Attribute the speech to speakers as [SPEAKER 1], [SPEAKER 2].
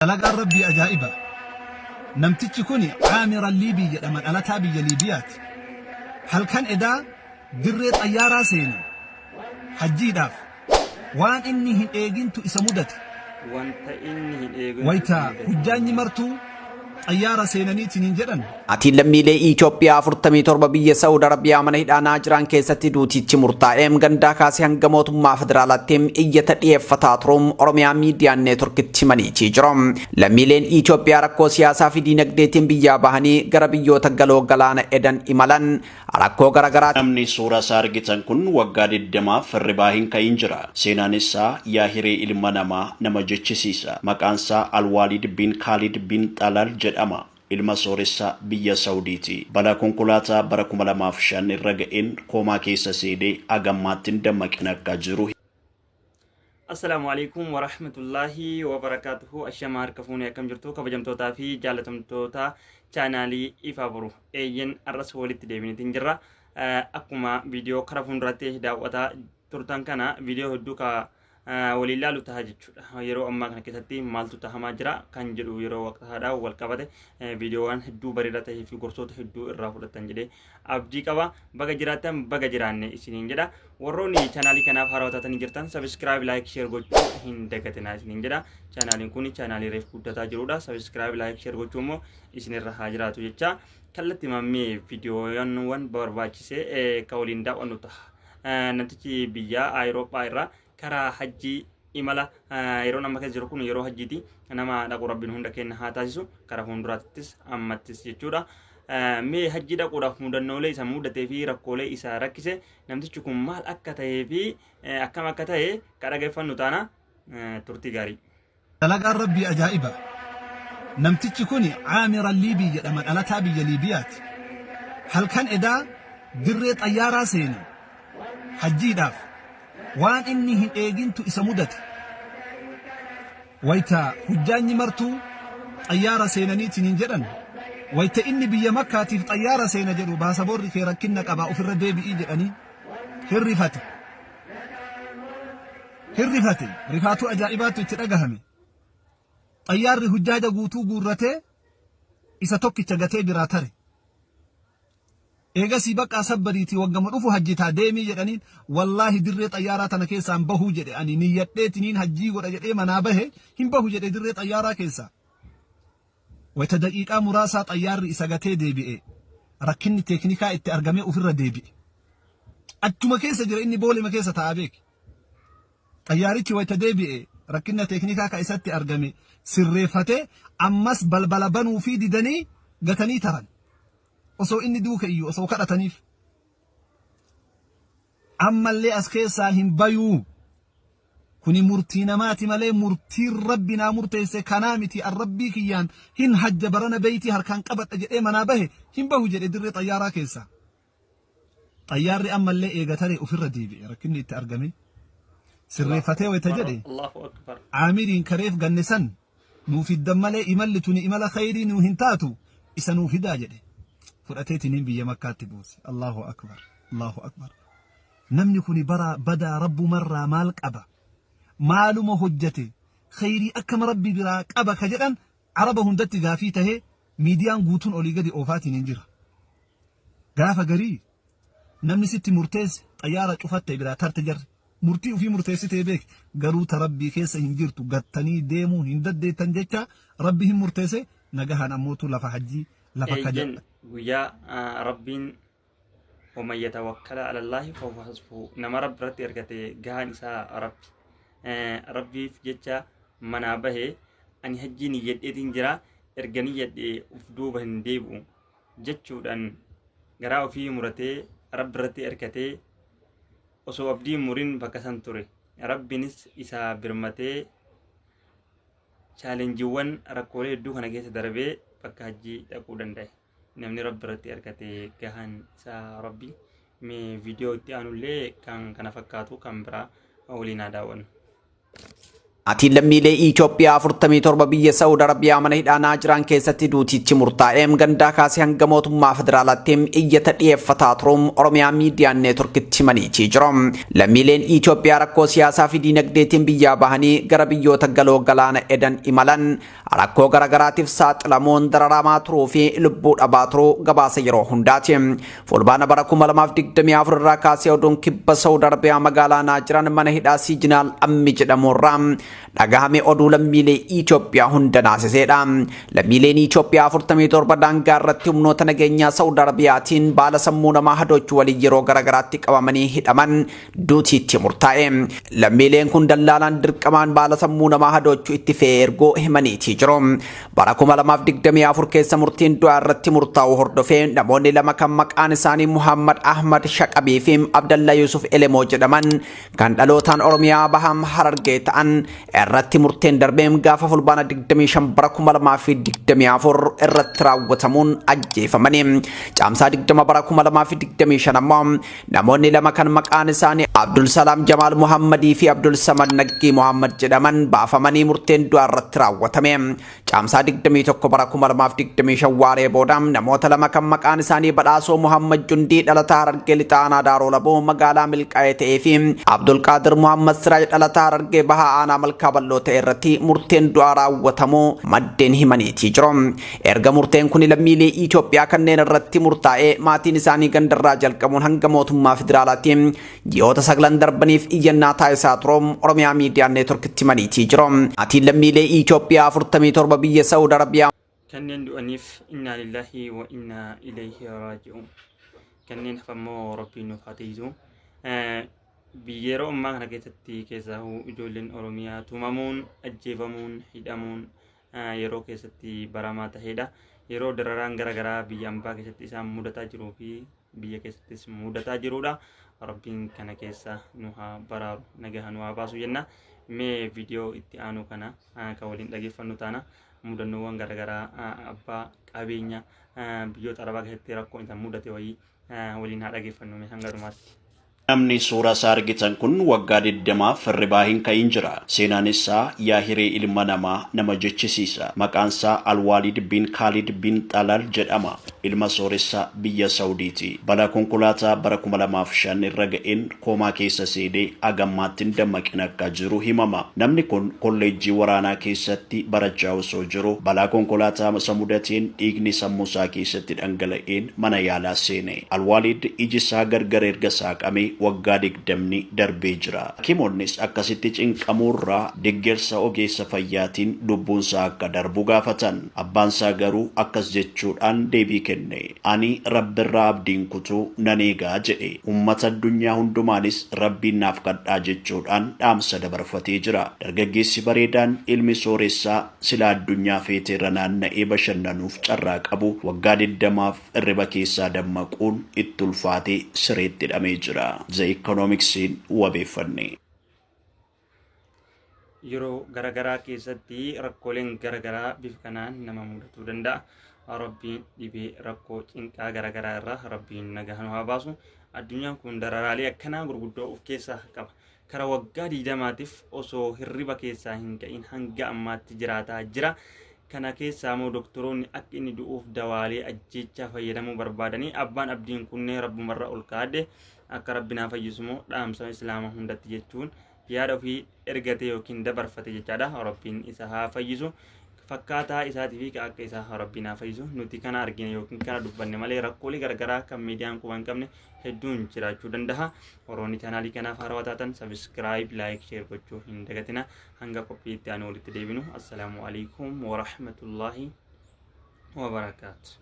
[SPEAKER 1] Dalagaan Rabbii ajaa'iba! Namtichi kuni Aamir Al-Liibii jedhama dhalataa biyya Liibiyaati. Halkan edaa dirree xayyaaraa seene hajjiidhaaf. Waan inni hin eegintu isa mudate.
[SPEAKER 2] Wanta inni hin eegintu isa
[SPEAKER 1] Wayta
[SPEAKER 2] mudate.
[SPEAKER 1] hujjaanyi martuu xayyaara seenaniitiniin jedhan.
[SPEAKER 3] Maatiin lammiilee Itoophiyaa 47 biyya Sa'uud Arabiyaa mana hidhaa Naajiraan keessatti duutiitti murtaa'e gandaa kaasee hanga mootummaa federaalaatti iyyata dhiyeeffataa turuun Oromiyaa Miidiyaa Neetworkitti himaniitii jiru. Lammiileen Itoophiyaa rakkoo siyaasaa fi diinagdeetiin biyyaa bahanii gara biyyoota galoo galaana Edan imalan rakkoo garaagaraa
[SPEAKER 4] Namni suura isaa argitan kun waggaa 20f hirribaa hin ka'in jira. Seenaan isaa yaa hiree ilma namaa nama jechisiisa. Maqaan isaa Alwaaliid bin Kaalid bin Xalaal jedhama. Ilma sooressa biyya Sawudiiti. Balaa konkolaataa bara 2005 irra ga'een koomaa keessa seenee haga ammaatti hin dammaqin akka jiru
[SPEAKER 2] Assalaamu alaikum warahmatullaahi wabarakaatuhu. Ashama harka fuunee, akkam jirtu kabajamtootaa fi jaalatamtoota chaanaalii Ifa Boru? Eeyyen, arras walitti deebinitiin jirra. Akkuma viidiyoo kara fuulduraatti daawwataa turtan kana, viidiyoo hedduu ka waliin ilaalu taha jechuudha. Yeroo ammaa kana keessatti maaltu tahamaa jira kan jedhu, yeroo waqtaadhaa wal qabate viidiyoowwan hedduu bareedaa ta'ee fi gorsoota hedduu irraa fudhatan jedhee abdii qaba. Baga jiraattan, baga jiraanne isiniin jedha. Warroonni chaanaalii kanaaf haarawaa taatanii jirtan subscribe, like, share gochuu hin dagatinaa isiniin jedha. Chaanaaliin kun chaanaalii reef guddataa jirudha. Subscribe, like, share gochuu immoo isinirra haa jiraatu jecha, kallattii mammee viidiyoowwan barbaachise kan waliin daawwannu taha. Namtichi biyya Awurooppaa irraa karaa hajjii imala, yeroon amma keessa jiru kun yeroo hajjiiti, nama dhaqu Rabbiin hunda keenya haa taasisu, karaa fuulduraattis ammattis jechuudha. Mee hajjii dhaquudhaaf mudannoolee isa mudatee fi rakkoolee isa rakkise, namtichi kun maal akka ta'ee fi akkam akka ta'e ka dhageeffannu taana. Turtii gaarii.
[SPEAKER 1] Dalagaan Rabbii ajaa'iba! Namtichi kuni Aamir Al-Liibii jedhama dhalataa biyya Liibiyaati. Halkan edaa dirree xayyaaraa seene hajjiidhaaf. Waan inni hin eegintu isa mudate. Wayta hujjaanyi martuu xayyaara seenaniitiniin jedhan, wayta inni biyya Makkaatiif xayyaara seena jedhu, baasaboorri kee rakkinna qabaa ufirra deebi'ii jedhanii hin rifate. Hin rifate. Rifaatuu ajaa'ibaatu itti dhagahame. Xayyaarri hujjaaja guutuu guurratee isa tokkicha gatee biraa tare. Eegasii baqqaa sabbariitii waggama dhufu hajjitaa deemii jedhaniin. Wallaahi dirree xayyaaraa tana keessaan bahuu jedhe, ani niyyadheetiniin hajjii godha jedhee manaa bahe, hin bahu jedhe dirree xayyaaraa keessaa. Wayta daqiiqaa muraasaa xayyaarri isa gatee deebi'e, rakkinni teeknikaa itti argamee ofirra deebi'e. Achuma keessa jira inni, boolema keessa taa'aa beeki. Xayyaarichi wayta deebi'e rakkinna teeknikaa ka isatti argame sirreeffatee ammas balbala banuufii didanii gatanii taran. Osoo inni duuka iyyu, osoo kadhataniif. Ammallee as keessaa hin bayuu. Kuni murtii namaati malee murtiin Rabbi naa murteesse kanaa miti, an Rabbii kiyyaan hin hajja barana, beeytii harkaan qabadha jedhee manaa bahe, hin bahu jedhe dirree xayyaaraa keessaa. Xayyaarri ammallee eega taree ofirra deebi'e rakkinni itti argame sirreeffatee wayta jedhe,
[SPEAKER 2] Allahu akbar.
[SPEAKER 1] Aamiriin kareef ganne san nuu fiddan malee imalli tuni imala khayrii nuu hin taatu, isa nuu fidaa jedhe. Fudhateetiniin biyya Makkaatti buuse. Allahu akbar. Allahu akbar. Namni kuni bara badaa Rabbumarraa maal qaba? Maaluma hojjate? Khayrii akkama Rabbi biraa qaba ka jedhan Araba hundatti gaafii tahee miidiyaan guutuun olii gadi oofaatiin hin jira. Gaafa garii namni sitti murteesse, xayyaara cufatte biraa tarte, jarri. Murtii ofii murteessitee beek, garuu ta Rabbii keessa hin jirtu, gattanii deemuu hin dandeettan jecha Rabbi hin murteesse, nagahaan ammootu lafa hajjii lafa kaja.
[SPEAKER 2] Eeyyen, guyyaa Rabbiin waman yatawakkala alallaahi fahuwa hasbuhu, nama Rabbi irratti ergate gahaan isaa Rabbi. Rabbiif jecha manaa bahe, ani hajjii niyyadheetiin jira, erga niyyadhe uf duuba hin deebi'u jechuudhaan garaa ofii muratee Rabbi irratti erkatee osoo abdii hin murin bakka san ture. Rabbiinis isaa birmatee chaalenjiiwwan rakkoolee hedduu kana keessa darbee bakka hajjii dhaquu danda'e. Namni Rabbi irratti erkate gahaan isaa Rabbi. Mee viidiyoo itti aanullee kan kana fakkaatu kan biraa waliin haa daawwannu.
[SPEAKER 3] Maatiin lammiilee Itoophiyaa 47 biyya Saa'ud Arabiyaa mana hidhaa Naajiraan keessatti duutichi murtaa'ee gandaa kaasee hanga mootummaa federaalaatti iyyata dhiyeeffataa turuun Oromiyaa Miidiyaan Neetworkitti himaniitii jiru. Lammiileen Itoophiyaa rakkoo siyaasaa fi diinagdeetiin biyyaa bahanii gara biyyoota galoo galaana edan imalan rakkoo garaagaraatiif saaxilamuun dararamaa turuu fi lubbuu dhabaa turuu gabaasa yeroo hundaati. Fulbaana bara 2024 irraa kaasee oduun kibba Saa'ud Arabiyaa magaalaa Naajiraan mana hidhaa Siijinaal Ammi jedhamurraa dhagahame oduu lammiilee Itoophiyaa hunda naasiseedha. Lammiileen Itoophiyaa 47 daangaa irratti humnoota nageenyaa Saa'ud Arabiyaatiin baala sammuu namaa hadoochuu waliin yeroo garaagaraatti qabamanii hidhaman duutiitti murtaa'e. Lammiileen kun dallaalaan dirqamaan baala sammuu namaa hadoochuu itti fe'ee ergoo himaniitii jiru. Bara 2024 keessa murtiin du'aa irratti murtaa'u hordofee namoonni lama kan maqaan isaanii Muhammad Ahmad Shaqabii fi Abdallaa Yusuf Elemoo jedhaman kan dhalootaan Oromiyaa Baham Harargee ta'an irratti murteen darbee gaafa fulbaana 25 bara 2024 irratti raawwatamuun ajjeefamanii. Caamsaa 20 bara 2025 ammoo namoonni lama kan maqaan isaanii Abdul Salaam Jamaal Muhammadii fi Abdul Samad Naggii Muhammad jedhaman baafamanii murteen du'aa irratti raawwatame. Caamsaa 21 bara 2025 waaree booda namoota lama kan maqaan isaanii Badhaasoo Muhammad Jundii dhalataa Harargee Lixaa Aanaa Daaroo Laboo magaalaa Milqaa'ee ta'ee fi Abdul Qaadir Muhammad Siraaj dhalataa Harargee Bahaa Aanaa Malkaa Bal'oo ta'e irratti murteen du'aa raawwatamuu maddeen himaniitii jiru. Erga murteen kun lammiilee Itoophiyaa kanneen irratti murtaa'ee maatiin isaanii gandarraa jalqabuun hanga mootummaa federaalaatti ji'oota 9 darbaniif iyyannaa taasisaa turuun Oromiyaa Miidiyaan Neetworkitti himaniitii jiru. Maatiin lammiilee Itoophiyaa 47 biyya Saa'ud Arabiyaa
[SPEAKER 2] Kanneen du'aniif innaa lillaahi wa innaa ilayhi raaji'uun. Kanneen hafammoo Rabbiin nuuf haa tiisu. Yeroo ammaa kana keessatti keessaahu ijoolleen Oromiyaa tumamuun, ajjeefamuun, hidhamuun yeroo keessatti baramaa ta'edha. Yeroo dararaan garaagaraa biyya ambaa keessatti isaan mudataa jiruu fi biyya keessattis mudataa jirudha. Rabbiin kana keessa nu haa baraaru, nagaha nu haa baasu jenna. Mee viidiyoo itti aanu kana kan waliin dhageeffannu taana mudannoowwan garaagaraa abbaa qabeenya biyyoota arabaa keessatti rakkoon isaan mudate wayii waliin haa dhageeffannu mee hanga dhumaatti.
[SPEAKER 4] Namni suura isaa argitan kun waggaa 20f hirribaa hin ka'in jira. Seenaan isaa yaa hiree ilma namaa nama jechisiisa. Maqaan isaa Alwaalid bin Kaalid bin Xalal jedhama. Ilma sooressa biyya Saudiiti. Balaa konkolaataa bara 2005 irra ga'een koomaa keessa seenee hagammaatti hin dammaqin akka jiru himama. Namni kun kolleejjii waraanaa keessatti barachaa osoo jiru balaa konkolaataa isa mudateen dhiigni sammuu isaa keessatti dhangala'een mana yaalaa seene. Alwaalid iji isaa gargar erga saaqame waggaa 20 darbee jira. Hakimoonnis akkasitti cinqamuurraa deeggarsa ogeessa fayyaatiin lubbuun isaa akka darbu gaafatan. Abbaan isaa garuu akkas jechuudhaan deebii kenne. Ani Rabbirraa abdiin kutuu nan eegaa jedhe. Uummata addunyaa hundumaanis Rabbiin naaf kadhaa jechuudhaan dhaamsa dabarfatee jira. Dargaggeessi bareedaan ilmi sooressaa sila addunyaa feeteerra naanna'ee bashannanuuf carraa qabu waggaa 20f hirriba keessaa dammaquun itti ulfaatee sireetti hidhamee jira. The Economicsiin wabeeffanne.
[SPEAKER 2] Yeroo garaagaraa keessatti rakkooleen garaagaraa bifa kanaan nama mudatuu danda'a. Rabbiin dhibee rakkoo cinqaa garaagaraa irraa Rabbiin nagaa nu haa baasu. Addunyaan kun dararaalee akkanaa gurguddoo of keessaa qaba. Kara waggaa 20tiif osoo hirriba keessaa hin ka'in hanga ammaatti jiraataa jira. Kana keessaa immoo doktoroonni akka inni du'uuf dawaalee ajjeechaa fayyadamuu barbaadanii abbaan abdiin kunneen rabbumarra ol kaadhe akka rabbi naa fayyisu immoo dhaamsa islaama hundatti jechuun yaada ofii ergate yookiin dabarfate jechaadha. Rabbiin isa haa fayyisu. Fakkaataa isaatii fi akka isaa rabbiin haa fayyisu. Nuti kana argine yookiin kana dubbanne malee rakkoolee garaagaraa kan miidiyaan quba hin qabne hedduun jiraachuu danda'a. Warroonni chaanaalii kanaaf haarawaa taatan subscribe, like, share gochuu hin dagatina. Hanga qophii itti aanu walitti deebinu. Assalaamu alaikum wa rahmatullahi wa barakaatu.